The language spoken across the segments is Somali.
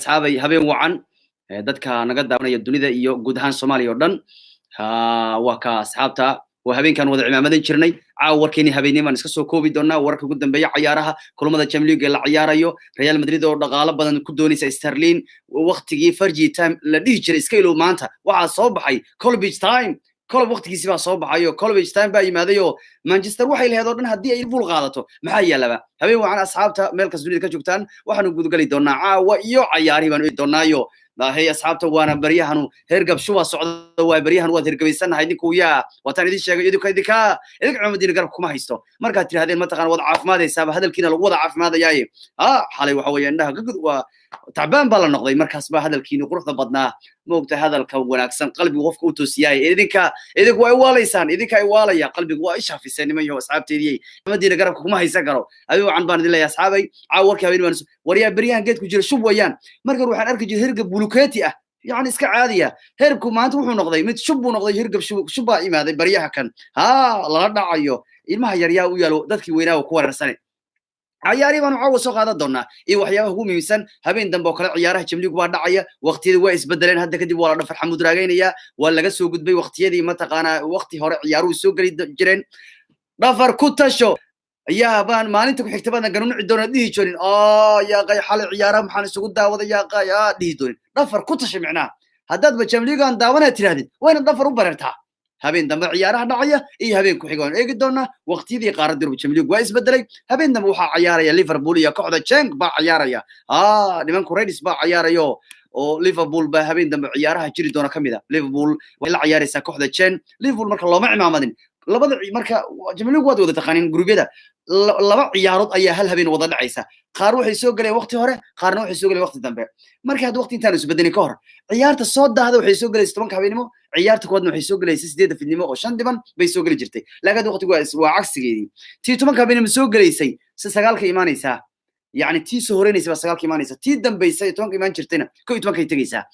Asxaabay, habeen wacan dadka naga daawanaya dunida iyo guud ahaan Soomaaliya oo dhan. Waa ka asxaabta, waa habeenkan wada cimaamadan jirnay. Caawa warkeeni habeenimo aan iska soo koobi doonaa, wararka ugu dambeeya cayaaraha, kulamada Champions League ee la ciyaarayo, Real Madrid oo dhaqaalo badan ku doonaysa Sterling. Waqtigii Fergie time la dhihi jiray iska ilow, maanta waxaa soo baxay Klopp time. Klopp waqtigiisi baa soo baxay oo Klopp time baa yimaaday, oo Manchester waxay lahayd oo dhan haddii ay Liverpool qaadato maxaa yaalaba. Habeen wacan asxaabta, meel kasta dunida ka joogtaan. Waxaanu gudgali doonaa caawa iyo cayaarihii baanu eegi doonaayo. Hey asxaabta, waana baryahanu hergab shuba socda, waa baryahan waad hergabaysanahay ninku. Yaa waataan idin sheegay, idinka cumadiina garab kuma haysto. Markaad tirahdeen mataqaan waad caafimaadaysaaba, hadalkiina lagu wada caafimaadayaaye. Xalay waxa weeye indhaha gagud waa tacbaan baa la noqday. Markaas baa hadalkiini quruxda badnaa, maogta, hadalka wanaagsan qalbigu qofka u toosiyaay. Idinku waa iwaalaysaan, idinka iwaalaya, qalbigu waa ishaafiseen niman yahow. Asxaabteediyey, cumadiina garabka kuma haysan karo. Habeen wacan baan idin leeyahay asxaabay. Caawa warkii habeen baan waryaa. Beryahan geedku jira shub weeyaan. Markan waxaan arki jiray hergab buluketi ah, yani iska caadiya. Herbku maanta wuxuu noqday mid shub buu noqday, hergab shub shub baa imaaday baryaha kan. Lala dhacayo ilmaha yaryaa u yaalo, dadkii weynaa ku wareersane. Cayaarihii baanu caawa soo qaadan doonaa iyo waxyaabaha ugu muhiimsan. Habeen dambe oo kale ciyaaraha Champions League baa dhacaya. Waqtiyadii waa isbedeleen, hadda kadib waa la dhafar xamuud raagaynaya. Waa laga soo gudbay waqtiyadii mataqaanaa waqti hore ciyaaruhu soo geli jireen. Dhafar ku tasho yaa baan maalinta ku xigta baadan ganuunici doona dhihi jirin, oo yaa qay xalay ciyaaraha maxaan isugu daawaday, yaa qay aa dhihi doonin. Dhafar ku tasho micnaha haddaadba Champions League aan daawanaa tirahdid, wayna dhafar u bareertaa. Habeen dambe ciyaaraha dhacaya iyo habeen ku xiga waan eegi doonaa. Waqtiyadii qaaradda Yurub Champions League waa isbedelay. Habeen dambe waxaa ciyaaraya Liverpool iyo kooxda Genk baa ciyaaraya. Nimanku Reds baa ciyaarayo, oo Liverpool baa habeen dambe ciyaaraha jiri doona kamid a. Liverpool way la ciyaaraysaa kooxda Genk. Liverpool marka looma cimaamadin labada. Marka Champions League waad wada taqaanin, gruubyada laba ciyaarood ayaa hal habeen wada dhacaysa. Qaar waxay soo galeen waqti hore, qaarna waxay soo galeen waqti dambe. Marka hadda waqti intaan isbedelin ka hor, ciyaarta soo daahda waxay soo galaysa 10-ka habeenimo, ciyaarta kuwaadna waxay soo galaysa 8-da fidnimo oo 5 dhiban bay soo geli jirtay. Laakiin hadda waqtigu waa cagsigeedii. Tii 10-ka habeenimo soo gelaysay si 9-ka imaanaysaa, yacni tii soo horeynaysa baa 9-ka imaanaysa, tii dambaysa ee 10-ka imaan jirtayna 11-kay tegaysaa.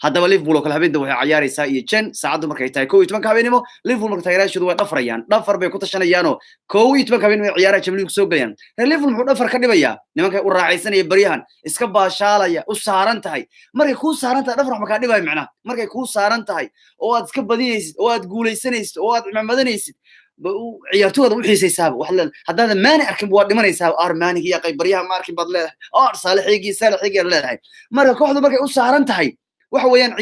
Haddaba Liverpool oo kale habeen dambe waxay ciyaaraysaa iyo Genk, saacaddu markay tahay 11-ka habeenimo. Liverpool marka taageerayaashoodu way dhafrayaan, dhafar bay ku tashanayaanoo 11-ka habeenimo ay ciyaaraha Champions League soo gelayaan. Reer Liverpool muxuu dhafar ka dhibayaa? Nimanka u raaxaysanaya baryahan iska baashaalaya u saaran tahay. Markay kuu saaran tahay dhafar wax makaa dhibaya macnaha. Markay kuu saaran tahay oo aad iska badinaysid oo aad guulaysanaysid oo aad cimaamadanaysid, ciyaartooyda u xiisaysaaba. Haddaadan Maani arkin waa dhimanaysaaba. Ar Maaniga iyo qayb baryaha ma arkin baad leedahay, ar Saalixigii Saalixigii aad leedahay. Marka kooxdu markay u saaran tahay waxa weeyaan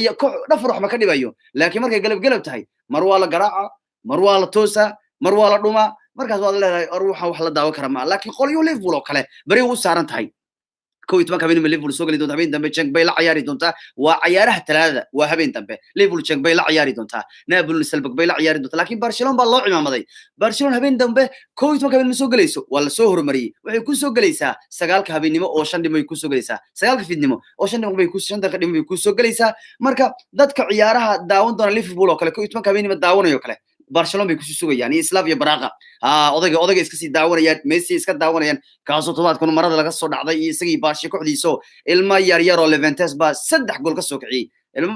dhafar wax ma ka dhibayo. Laakiin markay galab galab tahay, mar waa la garaaca, mar waa la toosaa, mar waa la dhumaa, markaas waad leedahay or waxaan wax la daawan kara maa. Laakiin qolyo Liverpool oo kale beri u saaran tahay, 11-ka habeenimo Liverpool soo geli doonta. Habeen dambe Genk bay la ciyaari doontaa. Waa ciyaaraha Talaadada, waa habeen dambe. Liverpool Genk bay la ciyaari doontaa, Napoli Salzburg bay la ciyaari doontaa. Laakiin Barcelona baa loo cimaamaday. Barcelona habeen dambe 11-ka habeenimo soo gelayso, waa la soo horumariyey. Waxay ku soo gelaysaa 9-ka habeenimo oo 5 dhimo bay ku soo gelaysaa, 9-ka fiidnimo oo 5 dhimo bay ku, 5 daqiiqo dhimo bay ku soo gelaysaa. Marka dadka ciyaaraha daawan doona Liverpool oo kale 11-ka habeenimo daawanayo kale, Barcelona bay kusii sugayaan iyo Slavia Braga. Odayga iska sii daawanayaan, Messi iska daawanayaan, kaasoo todobaadkan marada laga soo dhacday iyo isagii Barca kooxdiiso. Ilma yar yar oo Levantes baa 3 gool ka soo kiciyey.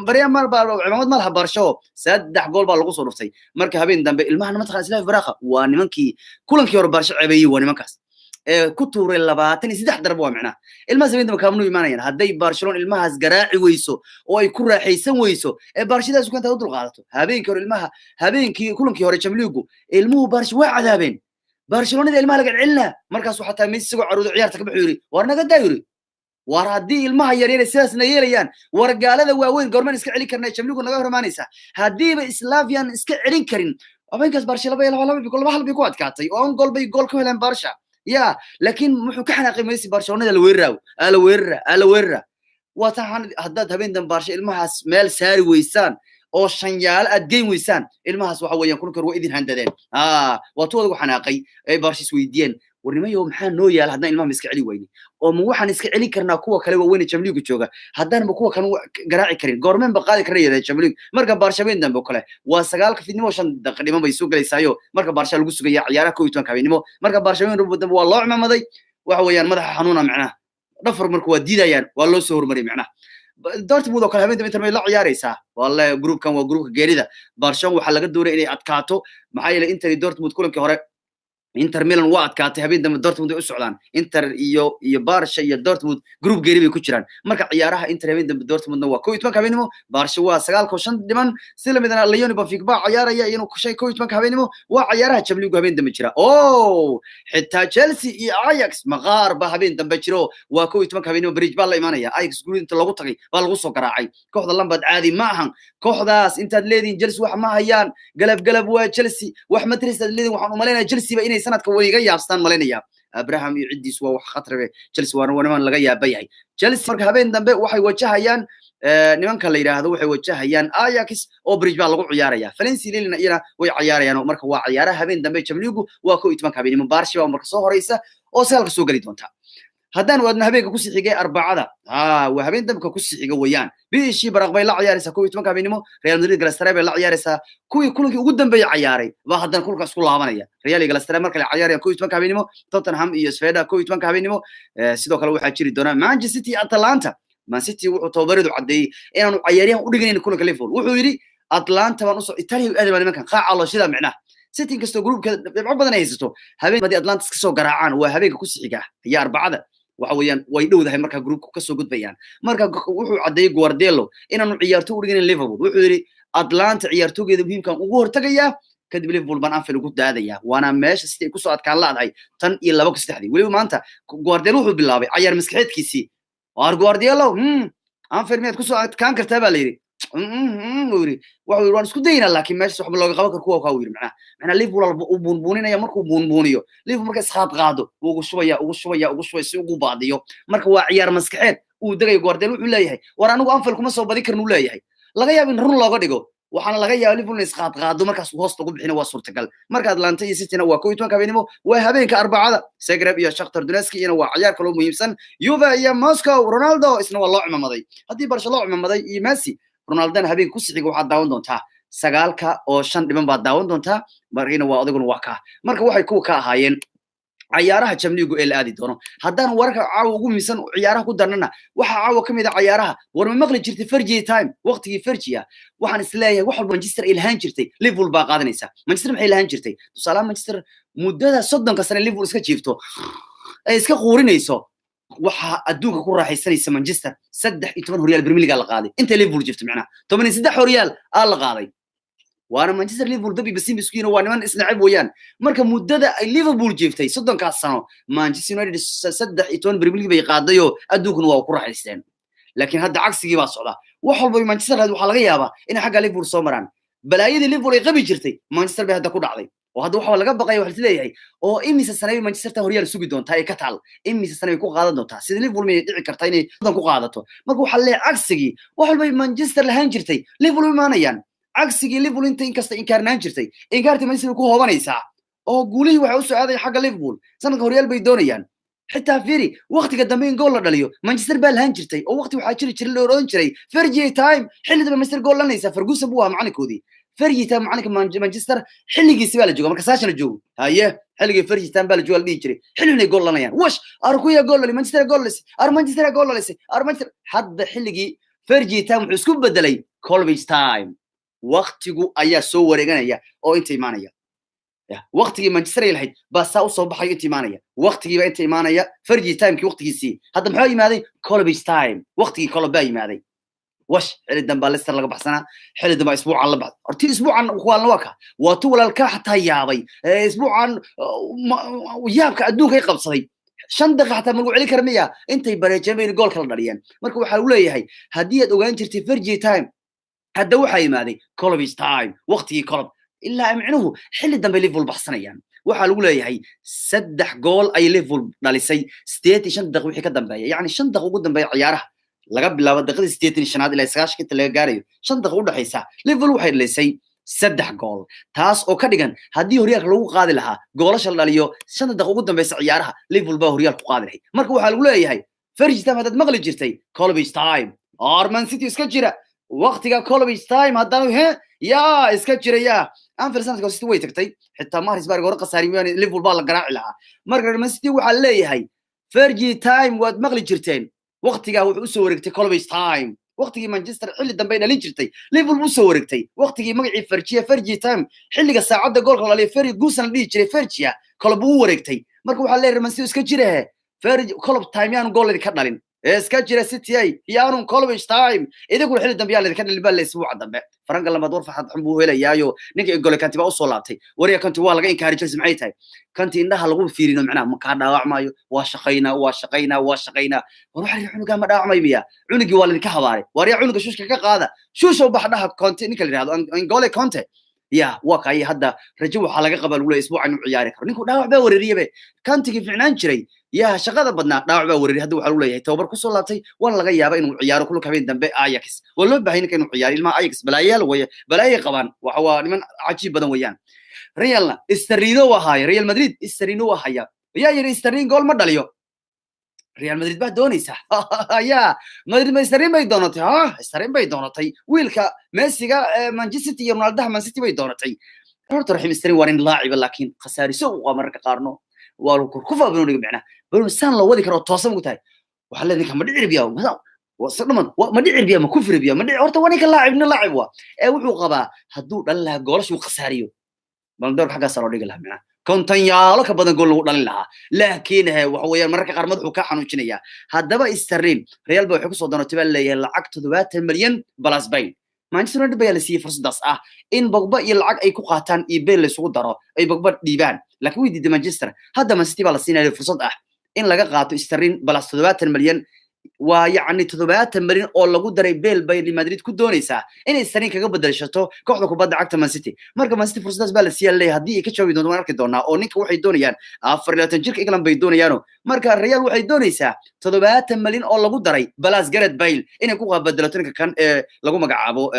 Barya mar baa cimaamad ma laha Barca, 3 gool baa lagu soo dhuftay. Marka habeen dambe ilmahan mataqaan Slavia Braga waa nimankii kulankii hore Barca ceebeeyey, waa nimankaas ee ku tuuray 23 darbo. Waa micnaha ilmahaas habeen dambe kaamnu imaanayaan. Hadday Barcelona ilmahaas garaaci weyso oo ay ku raaxaysan weyso ee Barshadaas ku intaad u dulqaadato, habeenkii hore ilmaha, habeenkii kulankii hore Champions League ilmuhu Barca waa cadaabeen. Barcelonada ilmaha laga celinaa. Markaasuu xataa Messi isagoo caruuda ciyaarta ka baxuu yiri, war naga daa, yiri, war haddii ilmaha yaryar sidaasna yeelayaan, war gaalada waaweyn goormaan iska celin karnaa? Champions League naga hormaanaysa haddiiba Slavian iska celin karin. Habeenkaas Barca laba laba laba laba hal bay ku adkaatay oo on gool bay gool ku heleen Barca ya. Laakiin muxuu ka xanaaqay Messi? Barcelonada la weeraraaw, la weerara, la weerara. Waa tan haddaad habeen dambe Barca ilmahaas meel saari weysaan oo shanyaalo aad geyn weysaan, ilmahaas waxa weeyaan kulkar waa idin handadeen. Waa tu odagu xanaaqay ay Barca isweydiiyeen, war nimayo maxaa noo yaala haddaan ilmaha iska celi weyne? Oo ma waxaan iska celin karnaa kuwa kale waaweyn Champions League jooga? Haddaan ba kuwa kale garaaci karin, goormeen ba qaadi karna yadeen Champions League? Marka Barca habeen dambe oo kale waa 9-ka fiidnimo 5 daqiiqo dhiman bay soo gelaysaayo. Marka Barca lagu sugaya ciyaaraha 11-ka habeenimo. Marka Barca habeen dambe waa loo cimaamaday. Waxa weeyaan madaxa xanuuna macnaha dhafar marka waa diidayaan, waa loo soo horumariyay macnaha. Dortmund oo kale habeen dambe Inter may la ciyaaraysaa. Wallahi groupkan waa groupka geerida. Barcelona waxaa laga doonaya inay adkaato, maxaa yeelay Inter iyo Dortmund kulankii hore Inter Milan waa adkaatay, habeen dambe Dortmund ay u socdaan. Inter iyo Barca iyo Dortmund group geeri bay ku jiraan. Marka ciyaaraha Inter habeen dambe Dortmundna waa 11 habeenimo, Barca waa 9:05 dhiman. Si lamidana Lyon Benfica baa ciyaaraya iyana kushay 11 habeenimo. Waa ciyaaraha Champions League habeen dambe jira. Oh, xitaa Chelsea iyo Ajax maqaar baa habeen dambe jiro, waa 11 habeenimo. Bridge baa la imaanaya. Ajax guri inta lagu tagay baa lagu soo garaacay. Kooxda Lampard caadi ma ahan. Kooxdaas intaad leediin Chelsea wax ma hayaan, galab galab waa Chelsea wax ma tirisaad leediin. Waxaan u malaynayaa Chelsea ba inay sanadka way iga yaabstaan malaynaya. Abraham iyo ciddiisu waa wax khatar. Chelsea waa niman laga yaaba yahay. Chelsea marka habeen dambe waxay wajahayaan nimanka la yidhaahdo, waxay wajahayaan Ajax oo Bridge baa lagu ciyaaraya. Valencia, Lille iyana way ciyaarayaan. Marka waa ciyaaraha habeen dambe Champions League, waa 11 habeenimo. Barca baa marka soo horeysa oo 9-ka soo geli doonta. Haddaan waadna habeenka kusii xigay Arbacada, waa habeen dambe kusii xiga weeyaan. Bishii Baraq bay la ciyaaraysaa 11 habeenimo. Real Madrid Galatasaray bay la ciyaaraysaa. Kuwii kulankii ugu dambeeyay ciyaaray baa haddana kulka isku laabanaya. Real iyo Galatasaray marka la ciyaarayaan 11 habeenimo. Tottenham iyo Sveda 11 habeenimo. Sidoo kale waxaa jiri doona Manchester City, Atalanta. Man City wuxuu tababareedu caddeeyey inaanu cayaaryahan u dhiganayn kulanka Liverpool. Wuxuu yidhi Atlanta baan usoo Italia u aadi nimankan qaaca loo shida micnaha. City inkastoo groupka dhibco badan ay haysato, habeen haddii Atlanta iska soo garaacaan, waa habeenka ku xiga ayaa Arbacada, waxa weeyaan way dhowdahay marka groupka kasoo gudbayaan. Marka wuxuu caddeeyey Guardiola inaanu ciyaarto u dhiganin Liverpool. Wuxuu yidhi Atlanta ciyaartoogeeda muhiimkan ugu hortagayaa, kadib Liverpool baan Anfield ugu daadaya, waana meesha City ay kusoo adkaan laadahay tan iyo 2003-dii. Weliba maanta Guardiola wuxuu bilaabay cayaar maskaxeedkiisii. Waar Guardiola, Anfield miyaad kusoo adkaan kartaa baa la yidhi. Uu yidhi, wuxuu yidhi waan isku daynaa, laakiin meeshaas waxba looga qaban karo kuwa kaa. Uu yidhi macnaha Liverpool uu buunbuuninaya. Markuu buunbuuniyo Liverpool, marka isqaad qaado, wuu ugu shubaya, ugu shubaya, ugu shubaya si ugu baadiyo. Marka waa ciyaar maskaxeed uu degayo Guardiola. Wuxuu leeyahay war anigu Anfield kuma soo badin karnu leeyahay. Laga yaabo in run looga dhigo, waxaana laga yaaba Liverpool inay isqaad qaado, markaas hoosta ugu bixina waa suurtagal. Marka Atlanta iyo Cityna waa 11 habeenimo, waa habeenka Arbacada. Zagreb iyo Shakhtar Donetsk iyana waa ciyaar kaloo muhiimsan. Juve iyo Moscow, Ronaldo isna waa loo cimamaday. Haddii Barca loo cimamaday iyo Messi, Ronaldona habeenka ku sixiga waxaad daawan doontaa 9:05 dhiman baad daawan doontaa. Markiina waa adiguna waa kaa. Marka waxay kuwa ka ahaayeen cayaaraha Champions League ee la aadi doono. Haddaan wararka caawa ugu muhiimsan ciyaaraha ku darnana, waxaa caawa ka mid ah ciyaaraha. War ma maqli jirtay Fergie time, waqtigii Fergie? Waxaan isleeyahay wax walba Manchester ay lahaan jirtay Liverpool baa qaadanaysa. Manchester maxay lahaan jirtay? Tusaalaha Manchester muddada 30-ka sane Liverpool iska jiifto ay iska quurinayso, waxaa adduunka ku raaxaysanaysa Manchester. 13 horyaal Premier League la qaaday inta Liverpool jiifto, macnaha 13 horyaal aa la qaaday. Waana Manchester Liverpool dabi basim isku, waa niman isnacib weeyaan. Marka muddada ay Liverpool jiiftay 30-kaas sano, Manchester United 13 Premier League bay qaadayoo adduunkuna waa ku raaxaysteen. Laakiin hadda cagsigii baa socda. Wax walba Manchester lahayd waxaa laga yaabaa inay xagga Liverpool soo maraan. Balaayadii Liverpool ay qabi jirtay Manchester bay hadda ku dhacday, oo hadda waxa laga baqaya waxa leeyahay oo imise sanay Manchester ta horyaal sugi doontaa ee ka taal, imise sanay ku qaadan doontaa? Sida Liverpool may dhici kartaa inay dan ku qaadato? Marka waxa leeyahay cagsigii wax walba Manchester lahaan jirtay Liverpool u imaanayaan. Cagsigii Liverpool inta inkasta inkaarnaan jirtay, inkaartii Manchester ku hoobanaysaa oo guulihii waxay u soo aadaya xagga Liverpool. Sanadka horyaal bay doonayaan. Xitaa fiiri waqtiga dambe in gool la dhaliyo Manchester baa lahaan jirtay, oo waqti waxaa jiri jiray la oran jiray Fergie time. Xilli dambe Manchester gool lanaysa, Ferguson buu ahaa macalinkoodii. Fergie time macalinka Manchester xilligiisi baa la jooga. Marka saashan la joogo haye, xilligii Fergie time baa la jooga la dhihi jiray. Xilli inay gool lanayaan, wash arkuya gool dhali, Manchester gool dhalisay, ar Manchester gool dhalisay, ar Manchester. Hadda xilligii Fergie time wuxuu isku bedelay Colbage time. Waqtigu ayaa soo wareeganaya oo inta imaanaya waqtigii Manchester ay lahayd baa saa usoo baxayo, inta imaanaya waqtigiiba inta imaanaya Fergie timekii waqtigiisii. Hadda muxuu yimaaday? Colbage time, waqtigii Colob baa yimaaday. Wash xilli dambaa Leicester laga baxsanaa, xilli dambaa isbuucan la baxda. Horti isbuucan kuwaalna waa ka waa tu walaalkaa xataa yaabay isbuucan yaabka adduunka ay qabsaday. 5 daqiiqa xataa ma lagu celin kara miya? Intay bareejeen bayna gool kala dhaliyeen. Marka waxaa lagu leeyahay haddii aad ogaan jirtay Fergie time, hadda waxaa yimaaday Colobage time, waqtigii Colob. Ilaa micnuhu xilli dambe Liverpool baxsanayaan. Waxaa lagu leeyahay 3 gool ay Liverpool dhalisay 85 daqiiq wixii ka dambeeya, yacni 5 daqiiq ugu dambeeya ciyaaraha, laga bilaabo daqiiqadii 85aad ilaa 90 inta laga gaarayo, 5 daqiiq u dhexaysa, Liverpool waxay dhalisay 3 gool, taas oo ka dhigan haddii horyaalka lagu qaadi lahaa goolasha la dhaliyo 5 daqiiq ugu dambeysa ciyaaraha, Liverpool baa horyaal ku qaadi lahayd. Marka waxaa lagu leeyahay Fergie time haddaad maqli jirtay, Colbage time or Man City iska jira. Waqtiga Colbage time haddana he yaa iska jira yaa Anfield sanadka City way tagtay, xitaa Mahrez baa hore khasaari mooyaane Liverpool baa la garaaci lahaa. Marka Man City waxaa leeyahay Fergie time waad maqli jirteen, waqtigaa wuxuu usoo wareegtay Colbage time. Waqtigii Manchester xilli dambe ay dhalin jirtay Liverpool buu soo wareegtay. Waqtigii magacii Fergie, Fergie time, xilliga saacadda goolka la dhaliyo Ferguson la dhihi jiray Fergie. Klopp uu wareegtay. Marka waxaa leeyahay Man City iska jira, Ferg Klopp time yaanu gool idinka dhalin, iska jira City ay yaanu Klopp time idinkuna xilli dambe yaa laydinka dhalin baa la isbuuca dambe. Frank Lampard war farxad xun buu helayaayo, ninka N'Golo Kante baa usoo laabtay. Wariya Kante waa laga inkaari Chelsea, maxay tahay Kante indhaha lagu fiirino macnaha ma kaa dhaawacmayo? Waa shaqaynaa, waa shaqaynaa, waa shaqaynaa. War waxa cunugaa ma dhaawacmayo miya? Cunugii waa laydinka habaaray. Wariya cunuga shuushka ka qaada, shuusha u bax dhaha Kante, ninka la yidhahdo N'Golo Kante ya waa kay. Hadda rajo waxaa laga qabaa lagu leeyahay isbuucan inuu ciyaari karo. Ninku dhaawac baa weerariyebe, Kantigii ficnaan jiray ya shaqada badnaa dhaawac baa weerariyay. Hadda waxaa lagu leeyahay tababar kusoo laabtay, waana laga yaabaa inuu ciyaaro kulka habeen dambe Ajax. Waa loo baahay ninka inuu ciyaaro. Ilmaha Ajax balaayaal weeye, balaayay qabaan, waxa waa niman cajiib badan weeyaan. Realna Sterling waa haya, Real Madrid Sterling waa haya. Yaa yiri Sterling gool ma dhaliyo? Real Madrid baa doonaysa ya Madrid ma Sterling bay doonatay? Ha, Sterling bay doonatay. Wiilka Messiga Manchester City iyo Ronaldo Man City bay doonatay. Horta Raheem Sterling waa nin laaciba, laakiin khasaariso uu qaba mararka qaarno waa ku banooniga macnaha banooni saan loo wadi karo toosan ugu tahay. Waxaa leedahay ninka ma dhici biya dhaman, ma dhici biya, ma kufri biya, ma dhici. Horta waa ninka laacib, nin laacib waa ee wuxuu qabaa hadduu dhalin lahaa goolasha uu khasaariyo Ballon d'Or xaggaas loo dhigi lahaa, macnaha konton yaalo ka badan gool lagu dhalin lahaa, laakiin waxa weeyaan mararka qaar madaxuu ka xanuujinayaa. Haddaba Sterling Real ba waxay kusoo doonatay baa leeyahay lacag 70 milyan plus Bale. Manchester United baa la siiyey fursadaas ah in Pogba iyo lacag ay ku qaataan iyo Bale la isugu daro ay Pogba dhiibaan, laakiin way diiday Manchester. Hadda Man City baa la siinaya fursad ah in laga qaato Sterling plus 70 milyan. Waa yacni 70 milyan oo lagu daray Bale bay Madrid ku doonaysaa inay Sterling kaga bedelshato kooxda kubadda cagta Man City. Marka Man City fursadaas baa la siiyaa leeyahay. Haddii ay ka jawaabi doonto waan arki doonaa. Oo ninka waxay doonayaan 24 jirka England bay doonayaano. Marka Real waxay doonaysaa 70 milyan oo lagu daray plus Gareth Bale inay ku bedelato ninka kan ee lagu magacaabo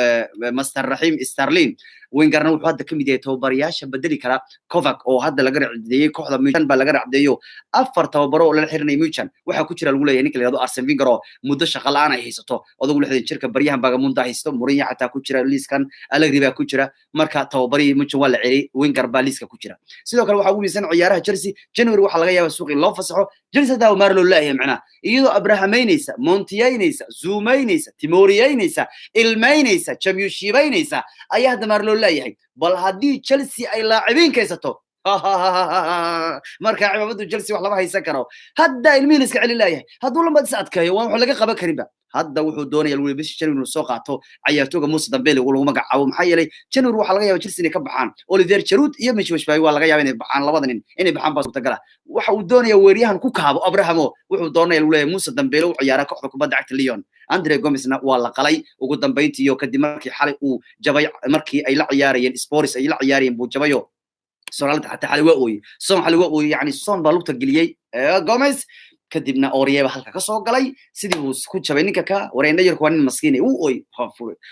Master Raheem Sterling. Wengerna wuxuu hadda kamid yahay tababarayaasha bedeli kara Kovac oo hadda laga racdeeyey kooxda Munchen baa laga racdeeyo. Afar tababaro oo lala xirinaya Munchen waxaa ku jira lagu leeyahay ninka la yidhahdo Arsene Wenger oo muddo shaqo la'aan ay haysato, odagu 60 jirka baryahan Bagamunda haysto. Mourinho xataa ku jira liiskan, Allegri baa ku jira. Marka tababarihii Munchen waa la celiyey, Wenger baa liiska ku jira. Sidoo kale waxaa ugu muhiimsan ciyaaraha Chelsea January waxaa laga yaabaa suuqii loo fasaxo Chelsea. Hadda maar loo leeyahay macnaha iyadoo Abrahamaynaysa, Montiyaynaysa, Zuumaynaysa, Timoriyaynaysa, ilmaynaysa, Championshipaynaysa ayaa hadda maar loo leeyahay. Bal haddii Chelsea ay laacibiin kaysato, marka cimaamadu Chelsea wax lama haysan karo. Hadda ilmihiin iska celin leeyahay, hadduu lambad is adkeeyo waan wax laga qaban karinba. Hadda wuxuu doonaya lagu bishii January inuu soo qaato ciyaartooyga Moussa Dembele lagu magacaabo, maxaa yeelay January waxaa laga yaabaa Chelsea inay ka baxaan Olivier Giroud iyo Michy Batshuayi. Waa laga yaabaa inay baxaan, labada nin inay baxaan baa suurtagal ah. Waxa uu doonaya weeryahan ku kaabo Abrahamo. Wuxuu doonaya lagu leeyahay Moussa Dembele u ciyaara kooxda kubadda cagta Lyon. Andre Gomezna waa la qalay ugu dambeyntii iyo kadib markii xalay uu jabay, markii ay la ciyaarayeen Spurs ay la ciyaarayeen buu jabayo. Sonalda xataa xalay waa ooyey, Son xalay waa ooyey, yacni Son baa lugta geliyey Gomez, kadibna Aurier halka ka soo galay, sidii buu ku jabay ninka ka wareynayarku. Waa nin maskiin, uu ooy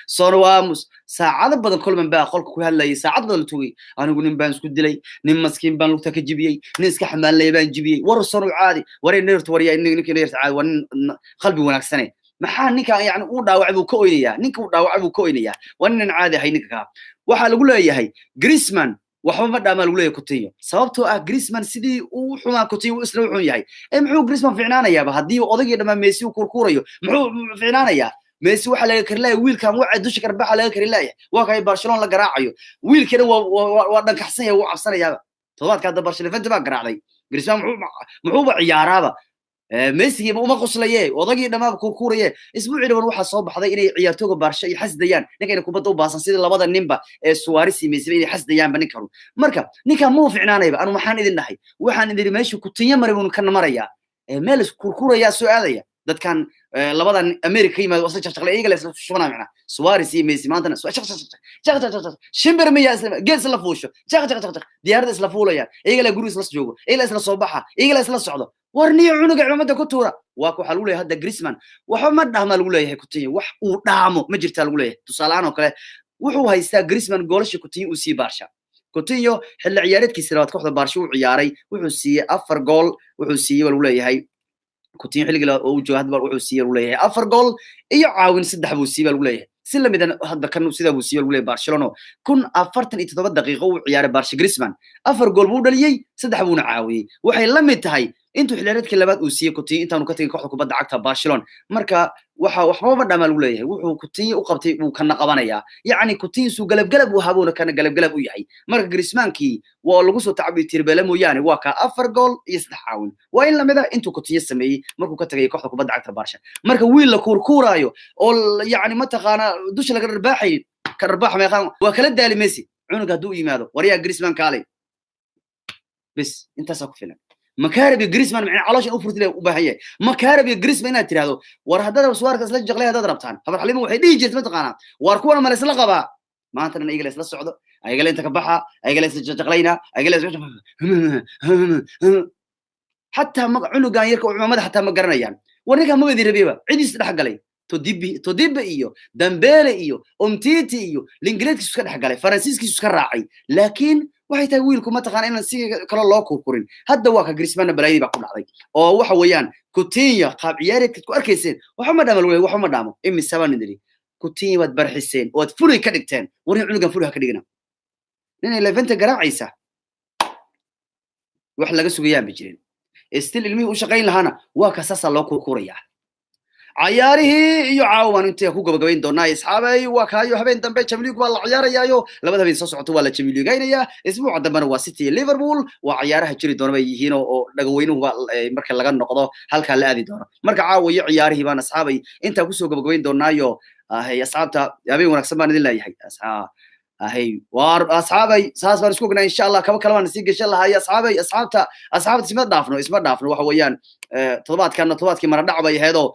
Son waa mus saacado badan Coleman baa qolka ku hadlayay, saacad badan la tugay. Anigu nin baan isku dilay, nin maskiin baan lugta ka jibiyey, nin iska xamaalinaya baan jibiyey. War Son uu caadi wareynayartu, warya ninka nayarta caadi waa, nin qalbi wanaagsane. Maxaa ninka yani uu dhaawacay buu ka oynayaa, ninka uu dhaawacay buu ka oynayaa, waa ninan caadi ahay ninka ka. Waxaa lagu leeyahay Griezmann waxba ma dhaamaa lagu leeyahay Coutinho, sababtoo ah Griezmann sidii uu xumaa Coutinho isna u xun yahay. Ee muxuu Griezmann fiicnaanayaaba haddii odaygii dhammaa Messi uu kurkuurayo? Muxuu fiicnaanayaa Messi? Waxaa laga kari laaya wiilkan waxa dusha karbaxa laga kari laaya. Waa kay Barcelona la garaacayo, wiilkana waa dhankaxsan yahay, wuu cabsanayaaba. Toddobaadka hadda Barcelona baa garaacday. Griezmann muxuuba ciyaaraaba? Messi uma qoslaye, odagii dhamaaba kurkuuraye. Isbuucii dhawan waxaa soo baxday inay ciyaartooyga Barca ay xasdayaan ninka, inay kubadda u baasan sidii labada ninba ee Suarez iyo Messi inay xasdayaanba ninkan. Marka ninkan muu ficnaanayba. Anu maxaan idin dhahay? Waxaan idin meesha Coutinho maray buu kana marayaa, meel iskurkurayaa soo aadaya. Dadkan labadan America ka yimaado wasla jaqjaqlay, iyaga la isla shubanaa macnaa Suarez iyo Messi maantana shaq shaq shaq shaq shaq shaq shimbir miya isla geed isla fuusho shaq shaq shaq shaq diyaaradda isla fuulayaan, iyaga la guri isla joogo, iyaga la isla soo baxa, iyaga la isla socdo. War niyo cunuga cimaamada ku tuura. Waa waxaa lagu leeyahay hadda Griezmann waxba ma dhahmaa lagu leeyahay Coutinho, wax uu dhaamo ma jirtaa lagu leeyahay. Tusaale ahaan oo kale wuxuu haystaa Griezmann goolasha Coutinho uu sii Barca. Coutinho xilli ciyaareedkiisa labaad kooxda Barca uu ciyaaray wuxuu siiyey 4 gool, wuxuu siiyey baa lagu leeyahay Coutinho xilligii uu joogo hadda wuxuu siiyey lagu leeyahay 4 gool iyo caawin 3 buu siiyey baa lagu leeyahay. Si lamid ah hadda kan sidaa buu siiyey lagu leeyahay Barcelona. 1047 daqiiqo uu ciyaaray Barca, Griezmann 4 gool buu dhaliyey, 3 buuna caawiyey. Waxay la mid tahay Intuu xilciyaareedkii labaad uu siiyey Coutinho intaanu ka tegin kooxda kubadda cagta Barcelona. Marka waxa waxbaba dhamaa lagu leeyahay, wuxuu Coutinho u qabtay wuu kana qabanayaa. Yacni Coutinho suu galabgalab u habuuna kana galabgalab u yahay. Marka Griezmannkii waa lagu soo tacbiyo tirbeele mooyaane, waa ka 4 gool iyo 3 caawin, waa in lamid ah intuu Coutinho sameeyey markuu ka tagay kooxda kubadda cagta Barca. Marka wiil la kuurkuuraayo oo yacni mataqaana dusha laga dharbaaxay ka dharbaax meeqaan waa kala daali Messi. Cunuga hadduu yimaado waryaa Griezmann kaalay, bis intaasaa ku filan. Makaarib iyo Griezmann macna caloosha u furtay u baahan yahay. Makaarib iyo Griezmann inaad tiraahdo war haddada suwaarka isla jaqlay haddaad rabtaan. Habar Xalimo waxay dhihi jirtay mataqaanaa, war kuwana ma la isla qabaa maanta dhan, ayaga la isla socdo, ayaga la inta ka baxa, ayaga la isla jaqlayna, ayaga la xataa cunugan yarka oo cumaamada xataa ma garanayaan. War ninkaa ma wedi rabiyaba cidiis dhex galay, Todibe iyo Dembele iyo Umtiti iyo Lingletkiisu iska dhex galay, Faransiiskiisu iska raacay. Laakiin waxay tahay wiilku mataqaana inaan si kale loo kurkurin. Hadda waa ka Griezmann balaayadii baa ku dhacday oo waxa weeyaan Coutinho qaab ciyaareedkaad ku arkayseen waxa ma dhaamo lagu, waxa ma dhaamo. Imise baan idhi Coutinho waad barxiseen oo aad fulay ka dhigteen. War nin cunugan fulay ha ka dhigina, nin ay Levante garaacaysa wax laga sugayaan ba jirin. Still ilmihii u shaqayn lahaana waa ka saasaa loo kurkurayaa. Cayaarihii iyo caawa intee ku gabagabayn doonaa asxaabay, waa kaayo habeen dambe Champions League waa la ciyaarayaayo, labada habeen soo socota waa la Champions League-aynayaa. Isbuuca dambena waa City iyo Liverpool, waa ciyaaraha jiri doona bay yihiin oo dhagaweynuhu marka laga noqdo halkaa la aadi doono. Marka caawa iyo ciyaarihii baan asxaabay intaa kusoo gabagabayn doonaayo. Asxaabta habeen wanaagsan baan idin leeyahay. Ahay waar asxaabay, saas baan isku ognaa insha Allah. Kaba kale baan sii gashan lahaa asxaabay. Asxaabta isma dhaafno, isma dhaafno. Waxa weeyaan toddobaadkana toddobaadkii maradhac bay ahaydoo.